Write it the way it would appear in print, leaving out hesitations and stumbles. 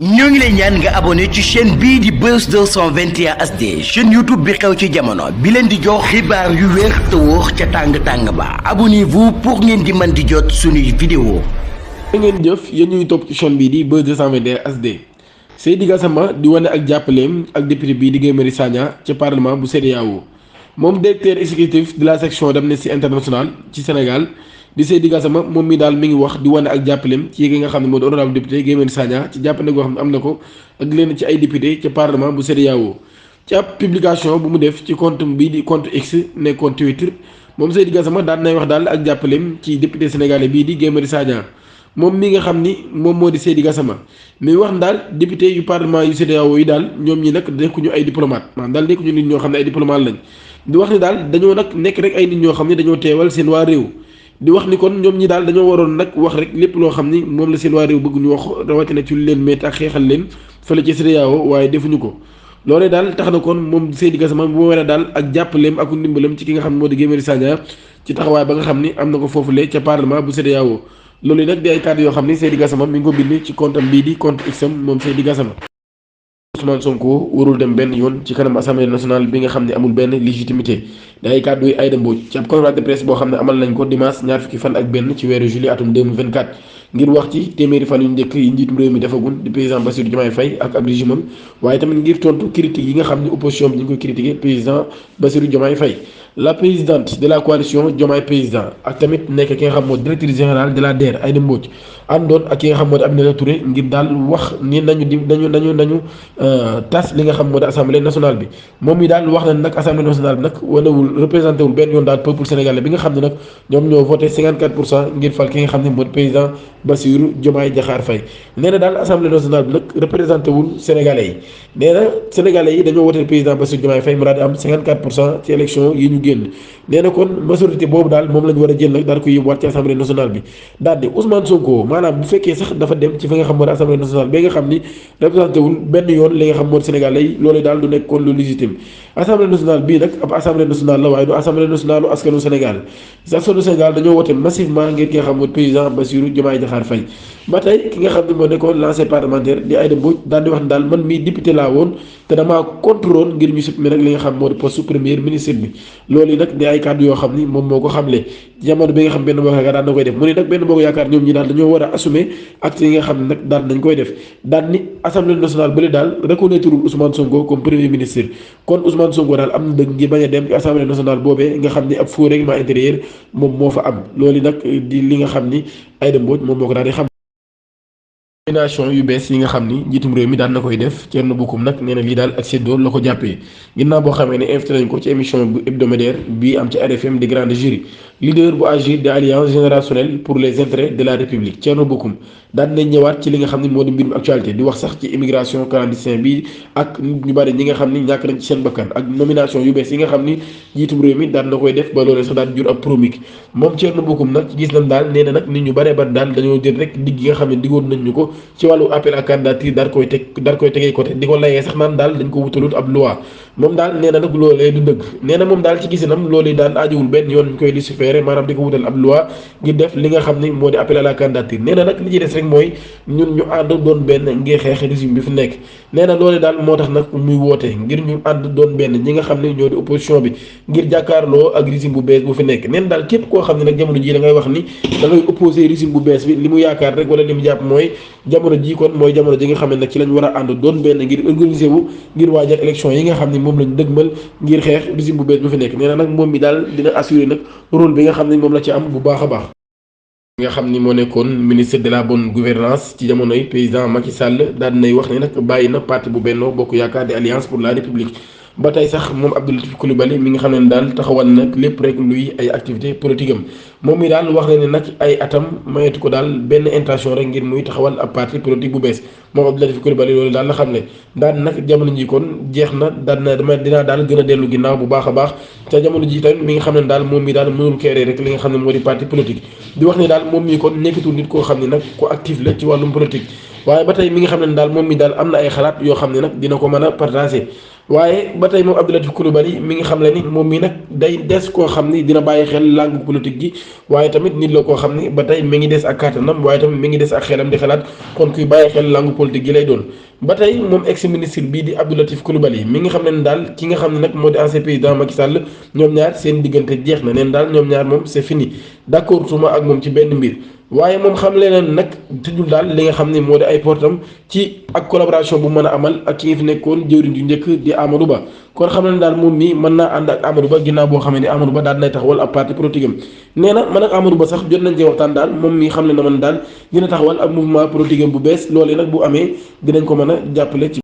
ñoo ngi lay ñaan nga abonné ci chaîne bii di Buzz 221 HD chaîne YouTube bi xew ci jamono bi leen di jox xibaar yu wér te wóor ca tàng-tàng ba abonnez-vous pour ngeen di mën di jot suñuy vidéo. ngeen jëf yéen ñuy topp ci chaîne bii di Buzz 221 HD Seydi Gassama di wane ak jàppaleem ak député bii di Guy Marius Sagna ca parlement bu CEDEAO moom directeur exécutif de la section d'Amnesty International ci Sénégal di Seydi Gassama moom mi daal mi ngi wax di wane ak jàppaleem ci yi nga xam ne moo di honorable député Guy Marius Sagna ci jàppale goo xam ne am na ko ak leen ci ay député ca parlement bu CEDEAO ci ab publication bu mu def ci compte bii di compte X nekkoon Twitter moom Seydi Gassama daal nay wax daal ak jàppaleem ci député sénégalais bii di Guy Marius Sagna moom mi nga xam ni moom moo di Seydi Gassama mais wax daal député yu parlement yu CEDEAO yi daal ñoom ñi nag nekkuñu ay diplomate maanaam daal nekkuñu nit ñoo xam ne ay diplomate lañ di wax ni daal dañoo nag nekk rek ay nit ñoo xam ne dañoo teewal seen waa réew di wax ni kon ñoom ñi daal dañoo waroon nag wax rek lépp loo xam ni moom la seen waa réew bëgg ñu wax rawatina ci lu leen métti ak xeexal leen fële ci CEDEAO waaye defuñu ko loolee daal tax na kon moom Seydi Gassama bu wane daal ak jàppaleem ak ndimbalam ci ki nga xam ne moo di Guy Marius Sagna ci taxawaay ba nga xam ni am na ko foofule ca parlement bu CEDEAO loolu nag di ay kàddu yoo xam ni Seydi Gassama mi ngi ko bind ci compte am bii di compte X am moom Seydi Gassama. Ousmane Sonko warul dem benn yoon ci kanam assemblée nationale bi nga xam ne amul benn légitimité di ay kàddu yi Aïda Mbodj ci ab conférence de presse boo xam ne amal nañ ko dimanche ñaar fukki fan ak benn ci weeru juillet atum 2024 ngir wax ci téeméeri fan yu njëkk yi njiitum réew mi defagul di président Bassirou Diomaye Faye ak ab régime am waaye tamit ngir tontu critique yi nga xam ne opposition bi ñu ngi koy critiquer président Bassirou Diomaye Faye la présidente de la coalition Diomaye président ak tamit nekk ki nga xam moo directrice générale de la DER Aïda Mbodj àndoon ak ki nga xam moo di Aminata Touré ngir daal wax ni nañu tas li nga xam moo di assemblée nationale bi moom mi daal wax na nag assemblée nationale bi nag wanewul représenté wul benn yoon daal peuple sénégalais bi nga xam ne nag ñoom ñoo voté 54% ngir fal ki nga xam ne moo di président Bassirou Diomaye Diakhar Faye nee na daal assemblée nationale bi nag représenté wul sénégalais yi nee na sénégalais yi dañoo voté président Bassirou Diomaye Faye mu daal di am 54% ci élection yi ñu génn nee na kon majorité boobu daal moom la ñu war a jël nag daal ko yóbbuwaat ci assemblée nationale bi daal di Ousmane Sonko maanaam bu fekkee sax dafa dem ci fi nga xam moo di assemblée nationale ba nga xam ni représenté wul benn yoon li nga xam moo di sénégalais yi loolu daal du nekk kon lu légitime assemblée nationale bii nag ab assemblée nationale la waaye du assemblée nationale askanu Sénégal askanu Sénégal dañoo wote massivement ngir ki nga xam moo di président Bassirou Diomaye Diakhar Faye ba tey ki nga xam ne moo nekkoon l'ancien parlementaire di Aïda Mbodj daal di wax ne daal man mii député laa woon te damaa contrôle ngir ñu supprimer rek li nga xam moo di poste premier ministre bi loolu yi nag di ay kàddu yoo xam ni moom moo ko xamle jamono bi nga xam benn bokk yaakaar daan na koy def mu ne nag benn bokk yaakaar ñoom ñi daal dañoo war a assumer acte yi nga xam ne nag daal nañ koy def daal ni assemblée nationale bële daal reconnaître Ousmane Sonko comme premier ministre kon Ousmane Sonko daal am na dëgg ngir bañ a dem ci assemblée nationale boobee nga xam ni ab faux règlement intérieur moom moo fa am loolu nag di li nga xam ni Aïda Mbodj moom moo ko daal di xam nomination yu bees yi nga xam ni njiitum réew mi daan na koy def Thierno Bocoum nag nee na lii daal ak séddoo la ko jàppee ginnaaw boo xamee ne invité nañ ko ci émission bu hebdomadaire bii am ci RFM di grande jury leader bu AGIR de alliance générationnelle pour les intérêts de la république Thierno Bocoum daan nañ ñëwaat ci li nga xam ne moo di mbirum actualité di wax sax ci immigration clandestin bi ak ñu bari ñi nga xam ni ñàkk nañ ci seen bakkan ak nomination yu bees yi nga xam ni njiitum réew mi daan na koy def ba loolee sax daal jur ab polémique moom Thierno Bocoum nag gis nañ daal nee na nag nit ñu baree bari daal dañoo jël rek digg yi nga xam ne diggoon nañ ñu ko ci wàllu appel à candidature daal koy tegee côté di ko layee sax naan daal dañ ko wutalut ab loi moom daal nee na nag loolee du dëgg nee na moom daal ci gisinam loolu daal aajowul benn yoon ñu koy légiférer maanaam di ko wutal ab loi ngir def li nga xam ni moo di appel à la candidature nee na nag li ci des rek mooy ñun ñu ànd doon benn ngir xeex régime bi fi nekk nee na loolu daal moo tax nag muy woote ngir ñu ànd doon benn ñi nga xam ne ñoo di opposition bi ngir jàkkaarloo ak régime bu bees bu fi nekk nee na daal képp koo xam ne nag jamono ji da ngay wax ni da ngay opposé régime bu bees bi li mu yaakaar rek wala li mu jàpp mooy jamono ji kon mooy jamono ji nga xam ne nag ci lañ war a ànd doon benn ngir organiser wu ngir waajal élection yi nga xam ne moom lañ dëgmal ngir xeex régime bu bees bu fi nekk nee na nag moom mi daal dina assurer nag rôle bi nga xam ne moom la ci am bu baax a baax nga xam ni moo nekkoon ministre de la bonne gouvernance ci jamonoy président Macky Sall daal dinay wax ne nag bàyyi na parti bu Benno Bokk Yaakaar di alliance pour la république ba tey sax moom Abdou Latif Coulibaly mi nga xam ne daal taxawal nag lépp rek luy ay activité politique am moom mi daal wax na ne nag ay atam mayetu ko daal benn intention rek ngir muy taxawal ab parti politique bu bees moom Abdou Latif Coulibaly loolu daal la xam ne daan nag jamono ji kon jeex na daan na dama dinaa daal gën a dellu ginnaaw bu baax a baax te jamono ji tamit mi nga xam ne daal moom mi daal mënul keeree rek li nga xam ne moo di parti politique di wax ne daal moom mi kon nekkatul nit koo xam ne nag ko actif la ci wàllum politique waaye ba tey mi nga xam ne daal moom mi daal am na ay xalaat yoo xam ne nag dina ko mën a partager waaye ba tey moom Abdou Latif Coulibaly mi ngi xam le ni moom mii nag day des koo xam ni dina bàyyi xel langue politique gi waaye tamit nit la koo xam ni ba tey mi ngi des ak kàttanam waaye tamit mi ngi des ak xelam di xalaat kon kuy bàyyi xel langue politique gi lay doon. ba tey moom ex ministre bii di Abdou Latif Coulibaly mi ngi xam ne daal ki nga xam ne nag moo di ancien président Macky Sall ñoom ñaar seen diggante jeex na neen daal ñoom ñaar moom c'est fini d'accord tuma ak moom ci benn mbir. waaye moom xam leneen nag tëjul daal li nga xam ne moo di ay portam ci ak collaboration bu mën a amal ak ki nga fi nekkoon jëwriñ ju njëkk di Amadou Ba kon xam ne daal moom mii mën naa ànd ak Amadou Ba ginnaaw boo xamee ne Amadou Ba daal dinay taxawal ab parti politique am nee na man ak Amadou Ba sax jot nañ cee waxtaan daal moom mii xam ne na man daal dina taxawal ab mouvement politique am bu bees loolee nag bu amee dinañ ko mën a jàppale ci